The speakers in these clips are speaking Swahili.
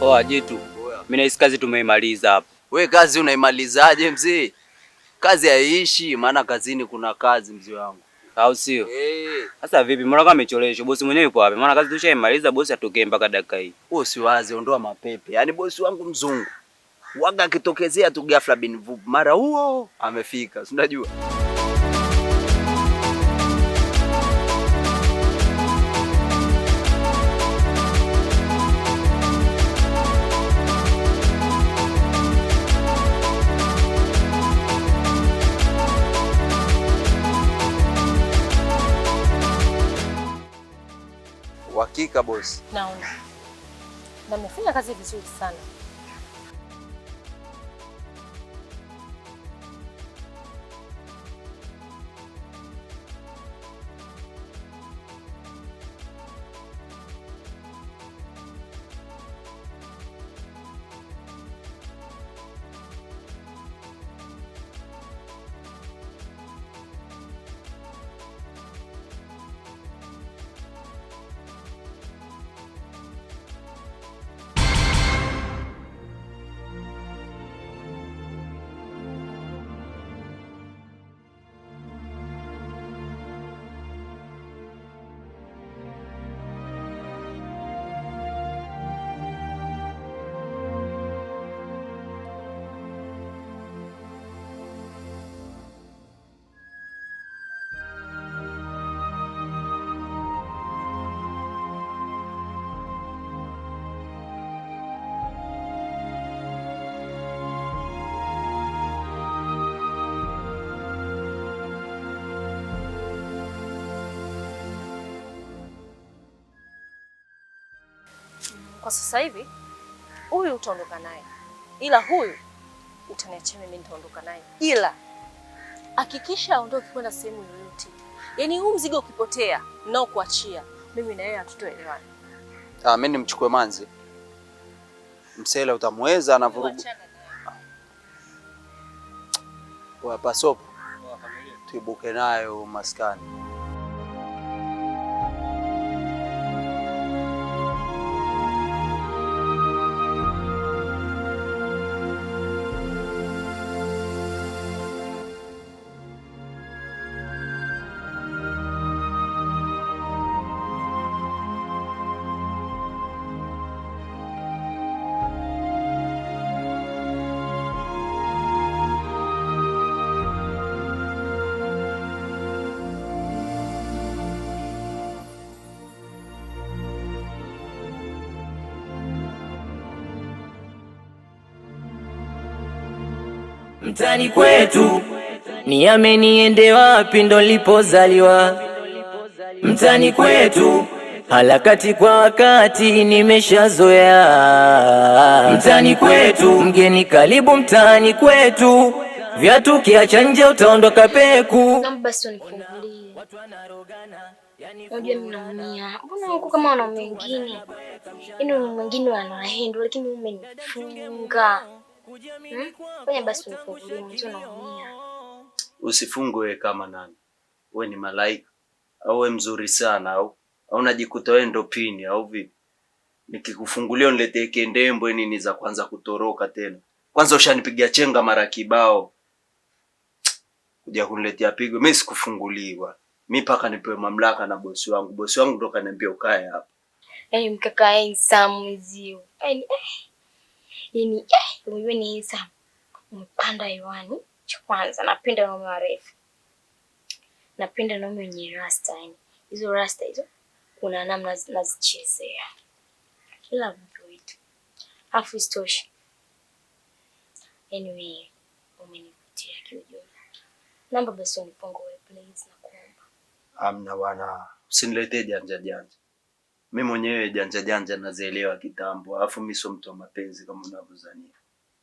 Oa jitu. Mimi nahisi kazi tumeimaliza hapa. We kazi unaimalizaje mzee? Kazi haiishi, maana kazini kuna kazi mzee wangu. Au sio? Eh. Sasa vipi? Mbona kama amecheleweshwa? Bosi mwenyewe yupo wapi? Maana kazi tushaimaliza, bosi atokee mpaka dakika hii. Wewe usiwaze, ondoa mapepe. Yaani bosi wangu mzungu. Waga akitokezea tu ghafla bin vup, mara huo amefika. Si unajua? Uhakika bosi. Naona na mmefanya kazi vizuri sana. Kwa sasa hivi huyu utaondoka naye, ila huyu utaniachia mimi, nitaondoka naye, ila hakikisha aondoke kwenda sehemu yoyote. Yaani huu mzigo ukipotea nao kuachia mimi na yeye hatutoelewana. Ah, mimi nimchukue manzi. Msela utamweza na vurugu. Achana naye. Wa pasopo. Tuibuke nayo maskani. Mtani kwetu niame niende wapi ndo nilipozaliwa. Mtani kwetu harakati kwa wakati nimeshazoea. Mtani kwetu mgeni karibu mtani kwetu, viatu kiacha nje utaondoka peku. Naomba basi unifungulie. Unajua mimi naumia. Mbona huko kama wanaume wengine? Yaani wanaume wengine wanahendu lakini umenifunga. Fanya basi unifungulie, mtu naumia. Usifungwe wewe kama nani? Wewe ni malaika au wewe mzuri sana au unajikuta wewe ndo pini au vipi? Nikikufungulia uniletee kendembwe nini za kwanza kutoroka tena. Kwanza ushanipigia chenga mara kibao. Kuja kuniletea pigo, mimi sikufunguliwa. Mimi paka nipewe mamlaka na bosi wangu. Bosi wangu ndo kaniambia ukae hapa. Yaani mkaka handsome mwenzio. Yaani yaani unajua ni handsome. Umepanda hewani. Cha kwanza napenda wanaume warefu. Napenda wanaume wenye rasta yani. Hizo rasta hizo kuna namna nazichezea. Ila mtu wetu. Afu isitoshe. Anyway, umenivutia kiujumla. Naomba basi unifungue please, nakuomba. Amna bwana, usiniletee janja janja. Mimi mwenyewe janja janja nazielewa kitambo. Alafu mimi sio mtu wa mapenzi kama unavyozania.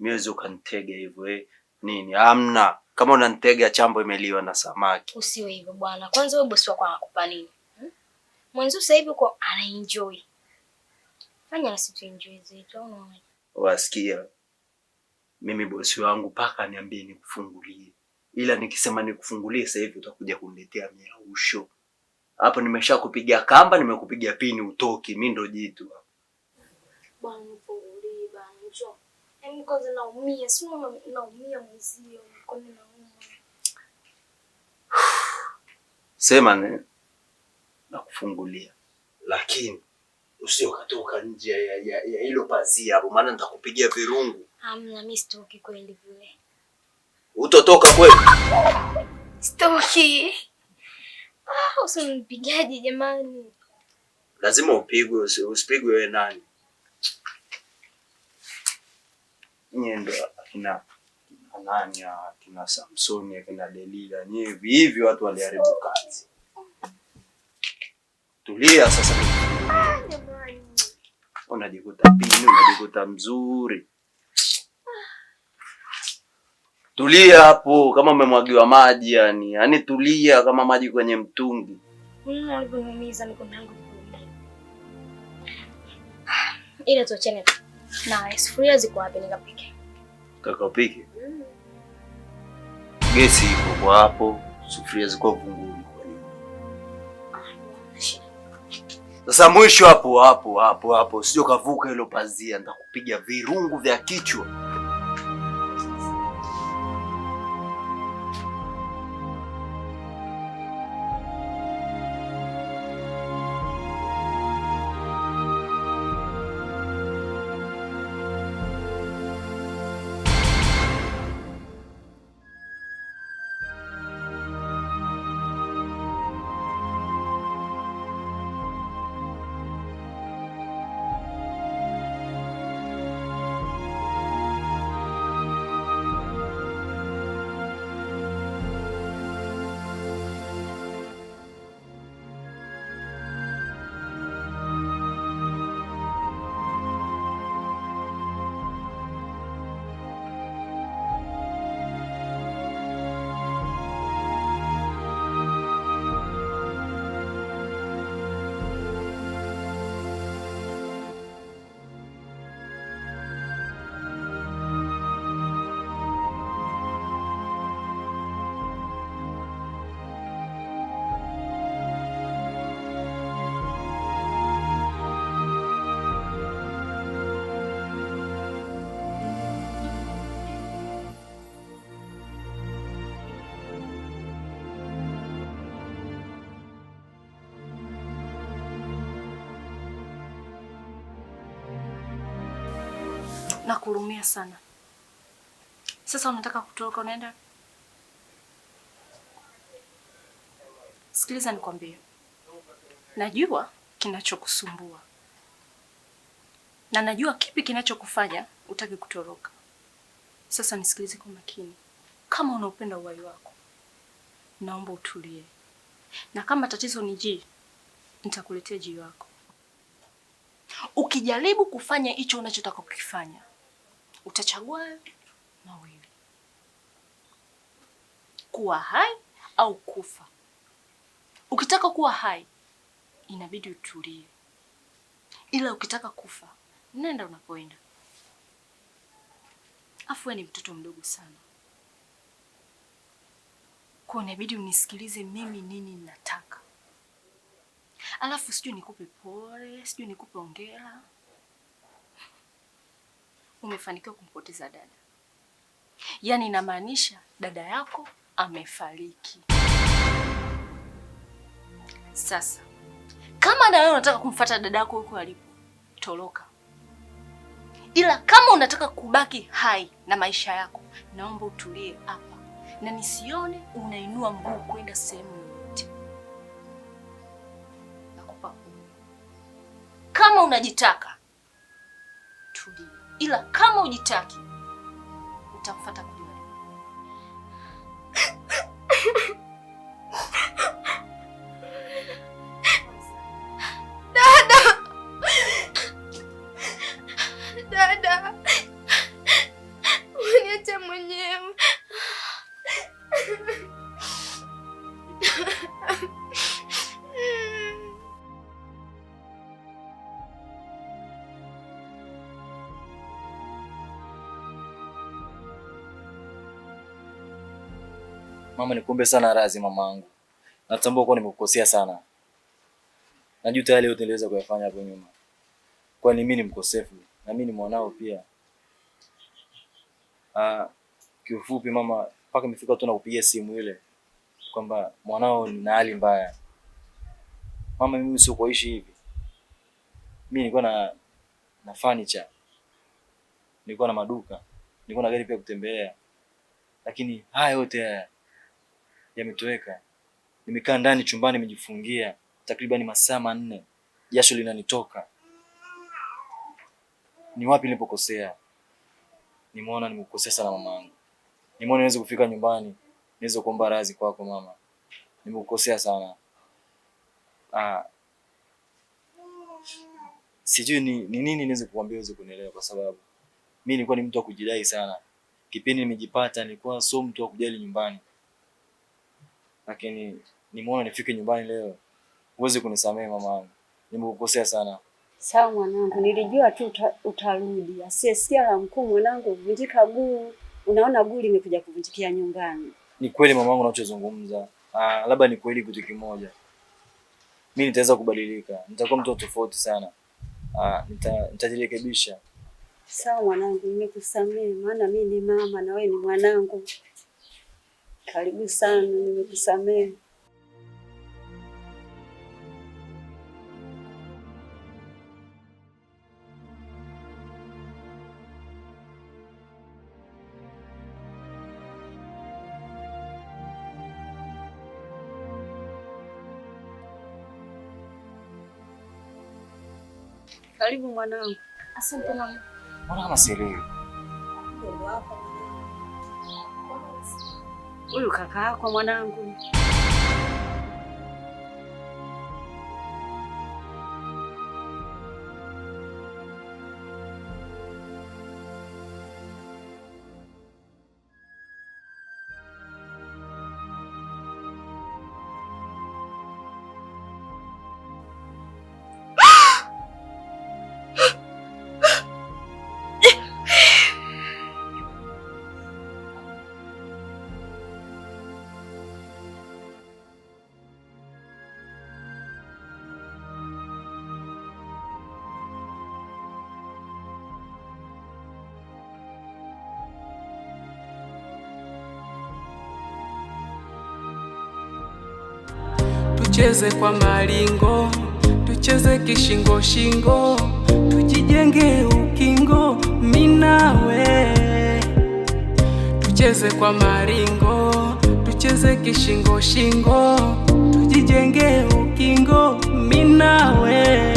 Mimi huwezi ukanitega hivyo nini? Amna. Kama unanitega chambo imeliwa na samaki. Usiwe hivyo bwana. Kwanza wewe bosi wako anakupa nini? Mwenzo sasa hivi uko anaenjoy. Fanya na sisi tuenjoy zetu, au unaona? Wasikia? Mimi bosi wangu paka niambie nikufungulie. Ila nikisema nikufungulie sasa hivi utakuja kuniletea miausho. Hapo nimeshakupiga kamba, nimekupiga pini utoki, mimi ndo jitu. Bwana nifungulie bwana, njoo. Yaani kwanza naumia, si unaona naumia mwenzio, mkono nauma. Sema ne nakufungulia, lakini usio katoka nje ya hilo pazia hapo, maana nitakupigia virungu. Hamna, mimi sitoki kweli vile. Utotoka kweli? Sitoki. Ah, usinipigaje jamani? Lazima upigwe, usipigwe wewe nani? Nyie ndo akina Anania, akina Samsoni, akina Delila, nyie hivi hivi watu waliharibu kazi. Tulia sasa. Ah, jamani. Unajikuta pini, unajikuta mzuri. Tulia hapo kama umemwagiwa maji yani. Yaani tulia kama maji kwenye mtungi. Unaona ulivyoniumiza mikono yangu. Ila tuachane na sufuria ziko wapi nikapike? Kaka upike? Gesi iko kwa hapo, sufuria ziko vunguni kwa nyuma. Sasa mwisho hapo hapo hapo hapo, sio kavuka hilo pazia, nitakupiga virungu vya kichwa. Nakuhurumia sana. Sasa unataka kutoroka, unaenda? Sikiliza nikwambie, najua kinachokusumbua na najua kipi kinachokufanya utaki kutoroka. Sasa nisikilize kwa makini. Kama unaupenda uhai wako, naomba utulie, na kama tatizo ni jii, nitakuletea jii wako. Ukijaribu kufanya hicho unachotaka kukifanya, utachagua mawili: kuwa hai au kufa. Ukitaka kuwa hai inabidi utulie, ila ukitaka kufa nenda unapoenda. Afu wewe ni mtoto mdogo sana, kwa inabidi unisikilize mimi nini nataka. Alafu sijui nikupe pole, sijui nikupe hongera. Umefanikiwa kumpoteza dada, yaani inamaanisha dada yako amefariki. Sasa kama na wewe unataka kumfuata dada yako huko alipo, toroka. Ila kama unataka kubaki hai na maisha yako, naomba utulie hapa na nisione unainua mguu kwenda sehemu yoyote. Nakupa onyo. Kama unajitaka tulia, ila kama hujitaki utamfuata kule. Dada, dada, uniache mwenyewe. Mama, nikuombe sana radhi mamangu. Natambua kuwa nimekukosea sana. Najuta yale yote niliweza kuyafanya hapo nyuma. Kwani mimi ni mkosefu Na mimi ni mwanao pia. Kiufupi mama, mpaka imefika tu nakupigia simu ile kwamba mwanao ni na hali mbaya. Mama, mimi sio kuishi hivi. Mimi nilikuwa na furniture. Nilikuwa na maduka, nilikuwa na gari pia kutembelea. Lakini haya yote haya yametoweka. Nimekaa ndani chumbani nimejifungia takriban masaa 4. Jasho linanitoka. Ni wapi nilipokosea? Nimeona nimekukosea sana mamangu. Nimeona niweze kufika nyumbani, niweze kuomba radhi kwako mama. Nimekukosea sana. Sijui ni nini niweze kukuambia uweze kunielewa, kwa sababu mimi nilikuwa ni mtu wa kujidai sana. Kipindi nimejipata nilikuwa sio mtu wa kujali nyumbani. Lakini nimeona nifike nyumbani leo uweze kunisamehe mamangu. Nimekukosea sana. Sawa mwanangu, nilijua tu utarudi. Asiyesikia la mkuu mwanangu huvunjika guu. Unaona guu limekuja kuvunjikia nyumbani. Ni kweli mamangu unachozungumza. Labda ni kweli kitu kimoja. Mimi nitaweza kubadilika. Nitakuwa mtu tofauti sana. Nitajirekebisha. Sawa mwanangu, nimekusamehe maana mimi ni mama na wewe ni mwanangu. Karibu sana, nimekusamehe. Karibu mwanangu. Asante mama. Mbona kama sielewi? Huyu kaka yako mwanangu. Tucheze kwa malingo, tucheze kishingo shingo, tujijenge ukingo mimi nawe. Tucheze kwa maringo, tucheze kishingo shingo, tujijenge ukingo mimi nawe.